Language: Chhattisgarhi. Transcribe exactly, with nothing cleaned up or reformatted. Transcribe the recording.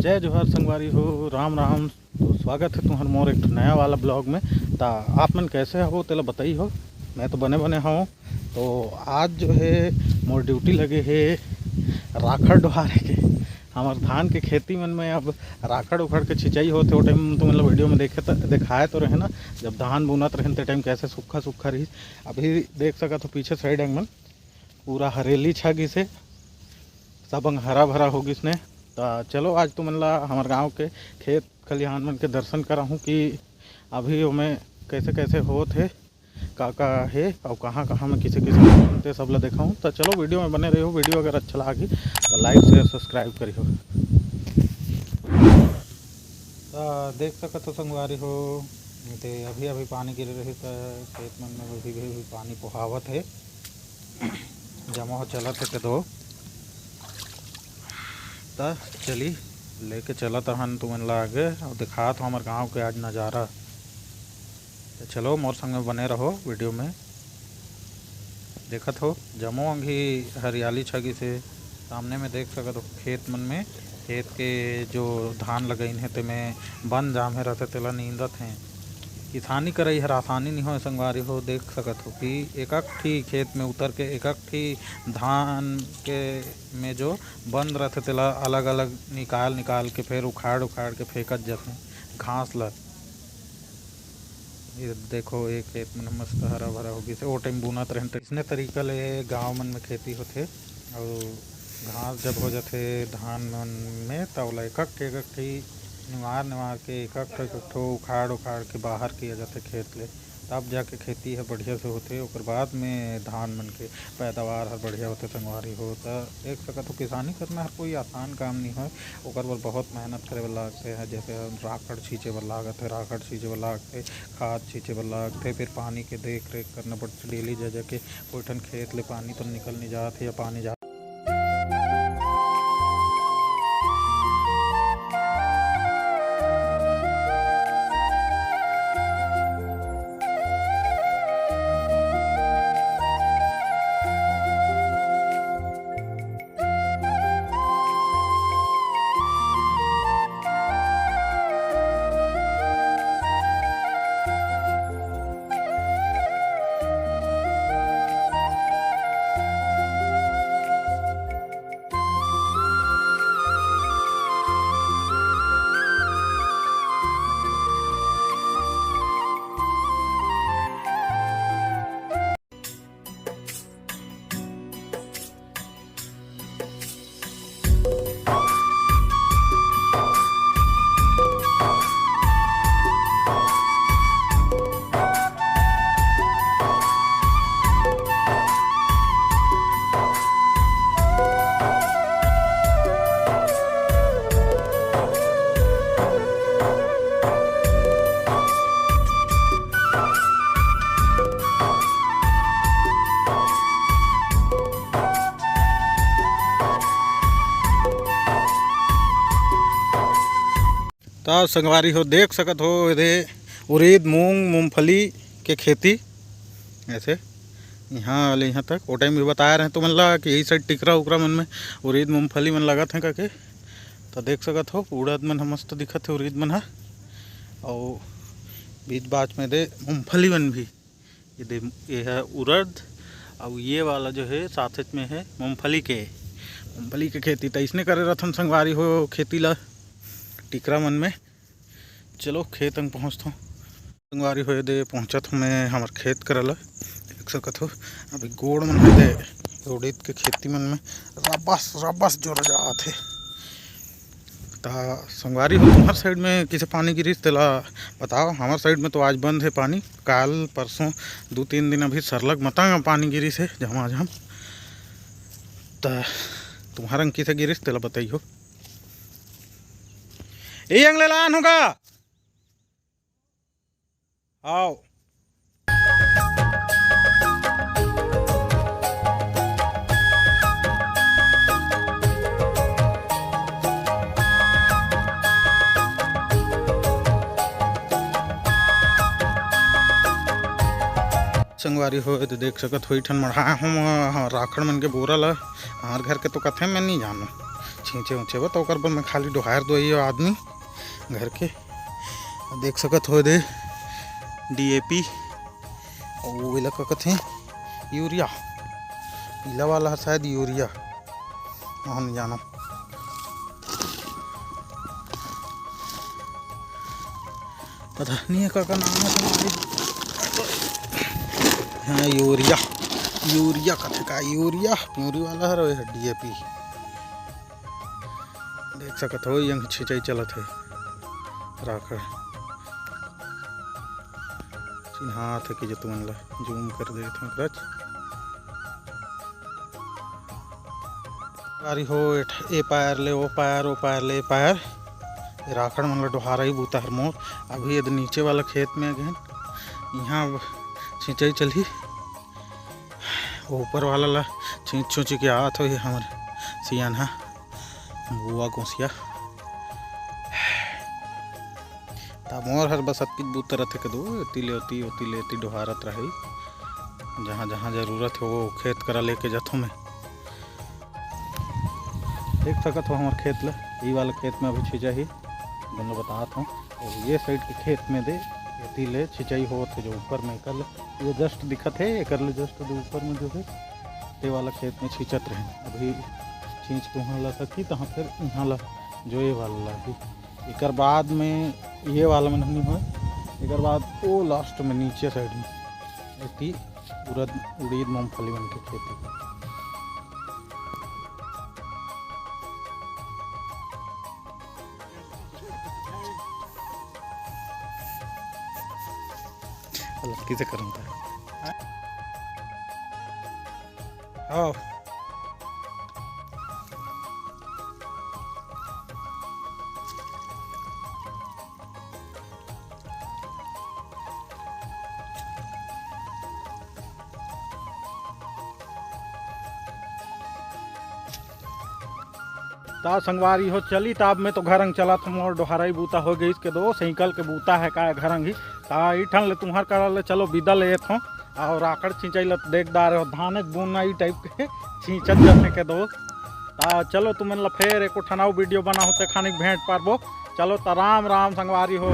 जय जोहार संगवारी हो, राम राम। तो स्वागत है तुम्हर मोर एक ठो नया वाला ब्लॉग में। ता आप मन कैसे हो तेला बताई हो, मैं तो बने बने हूँ। तो आज जो है मोर ड्यूटी लगे है राखड़ डोहारे के। हमार धान के खेती मन में अब राखड़ उखड़ के छिंचाई होथे, वो टाइम तुमन ला वीडियो में देखे त, देखाए तो रहे ना, जब धान बुनत रहे ते टाइम कैसे सूखा सूखा रही। अभी देख सकत हो पीछे साइड अंग मन पूरा हरेली छा गिस हे, सब अंग हरा भरा हो गिस ने। त चलो आज तुमन ला हमर गांव के खेत खलिहान मन के दर्शन कराहूँ कि अभी ओमे कैसे कैसे होत हे, का का हे अउ कहाँ कहाँ में किसे किसे ते सब ला देखाहूँ। त चलो वीडियो में बने रहियो, वीडियो अगर अच्छा लागी त लाइक शेयर सब्सक्राइब करियो। त देख सकत हो संगवारी हो, ते अभी अभी पानी गिरे रही त खेत मन में अभी भी पानी पोहावत हे। जमा हो चलत हे के दो। त चली लेके चलत हन तुमन ला आगे अउ दिखात हो हमर गांव के आज नजारा। त चलो मोर संग में बने रहो वीडियो में। देखत हो जमो अंगी हरियाली छा गिस हे। सामने में देख सकत हो खेत मन में, खेत के जो धान लगाइन हे तेमे बन जाम हे रहथे तेला नींदत हे। किसानी करई हर आसानी नहीं होय संगवारी हो। देख सकत हो कि एकक ठी खेत में उतर के एकक ठी धान के में जो बन रहथे तेला अलग अलग निकाल निकाल के फिर उखाड़ उखाड़ के फेंकत जाथे घास ला। ये देखो, एक खेत मन मस्त हरा भरा हो गिस हे। ओ टाइम बुनत रहिन त इसने तरीका ले गांव मन में खेती होथे। अउ घास जब हो जाथे धान मन में, त ओला एकक ठे एकक ठी निवार निवार के एकक ठो एकक ठो उखाड़ उखाड़ के बाहर किया जाथे खेत ले। तब जाके खेती ह बढ़िया से होथे, ओकर बाद में धान मन के पैदावार हर बढ़िया होथे संगवारी हो। त देख सकत हो, किसानी करना हर कोई आसान काम नहीं होय, ओकर बर बहुत मेहनत करे बर लागथे। जैसे राखड़ छींचे बर लागत हे, राखड़ छींचे बर लागथे, खाद छींचे बर लागथे, फिर पानी के देख रेख करना पड़थे डेली। जा जाके कोई ठन खेत ले पानी तो निकल नहीं जात हे या पानी जा त संगवारी हो, देख सकत हो, एदे उरीद, मूंग, मूंगफली के खेती ऐसे यहाँ ले यहाँ तक। वो टाइम भी बताए रहे तुमन ला कि यही साइड टिकरा उकरा मन में उरीद, मूंगफली मन लगत हैं करके। त देख सकत हो, उड़द मन ह मस्त दिखत हे, उरीद मन ह। अउ बीच बाच में दे मूंगफली मन भी। ये दे, ये है उड़द, अउ ये वाला जो है साथ में है मूंगफली के, मूंगफली के खेती। त इसने करे रथन संगवारी हो खेती ला टिकरा मन में। चलो खेत अंग पहुँचथों संगवारी हो। ये दे पहुँचत हूँ मैं हमर खेत करा ला। देख सकत हो अभी गोड़ मन है दे उड़ीद के खेती मन में रबस रबस जोर जात हे। त संगवारी हो, तुम्हर साइड में किसे पानी गिरिस तेला बताओ। हमर साइड में तो आज बंद हे पानी, काल परसों दू तीन दिन अभी सरलग मतंग पानी गिरिस हे झमाझम। त तुम्हर अंग किसे गिरिस तेला बताइयो। ए अंग ले लान होगा। आओ। संगवारी हो, तो देख सकत हो, इठन मढ़ा हूँ, हाँ, राखड़ मन के बोरा ला। हमार घर के तो कथे मैं नहीं जानू, ऊंचे ऊंचे बा, त ओकर बर मैं खाली डोहार दो ये आदमी घर के। देख सकत हो दे, डीएपी, अउ एला का कथे, यूरिया। पीला वाला ह शायद यूरिया, हम जानो। पता नहीं का, का नाम है तुम्हारी। हाँ, यूरिया, यूरिया कथे का, यूरिया प्यूरी वाला है, डीएपी। देख सकत हो, यंग छिंचाई चलत है। राखड़ चिन्हात है कि जो तुमन ला जूम कर देत हूँ कच। अरे हो, ए पार ले ओ पार, ओ पार ले ए पार। राखड़ मन ला डोहारई बूता हर मोर। अभी यदि नीचे वाला खेत में गए, यहाँ अब छिंचाई चलही। ऊपर वाला ला छींच छूच के आवत होही हमर सियान हा, बुआ गोसिया। त मोर हर बस अतकी बूता रथे के दो, एती ले ओती, ओती ले एती डोहारत रही। जहाँ जहाँ जरूरत है वो खेत करा लेके जाथों मैं। देख सकत हो हमर खेत ला, ई वाला खेत में अभी छिंचा ही, दोनों बतात हूँ। और ये साइड के खेत में दे, एती ले छिंचाई होत है जो ऊपर में कर ले, ये जस्ट दिखत है, एकर ले जस्ट दे ऊपर में जो है, ते वाला खेत में छींचत रहे। अभी छींच के वहाँ ला सकी, तहाँ फिर यहाँ ला जो ये वाला लागी। एकर बाद में ये वाला में नहीं होय, एकर बाद वो लास्ट में नीचे साइड में एती उड़द, उड़ीद, मूंगफली मन के खेती। अलग किसे करम था? हाँ। ता संगवारी हो, चली ता अब मैं तो घर अंग चलत हूँ, मोर डोहराई बूता हो गई इसके दो, साइकिल के बूता है का घर अंग ही। ता इठन ले तुम्हार करा ले चलो बिदा ले एथों, और राखड़ छिंचाई ल देख डारे हो, धाने बुनाई टाइप के छींचत जाथे के दो। ता चलो तुमन ल फेर एको ठन अउ वीडियो बनाहूँ, ते खानिक भेंट पारबो। चलो ता राम राम संगवारी हो।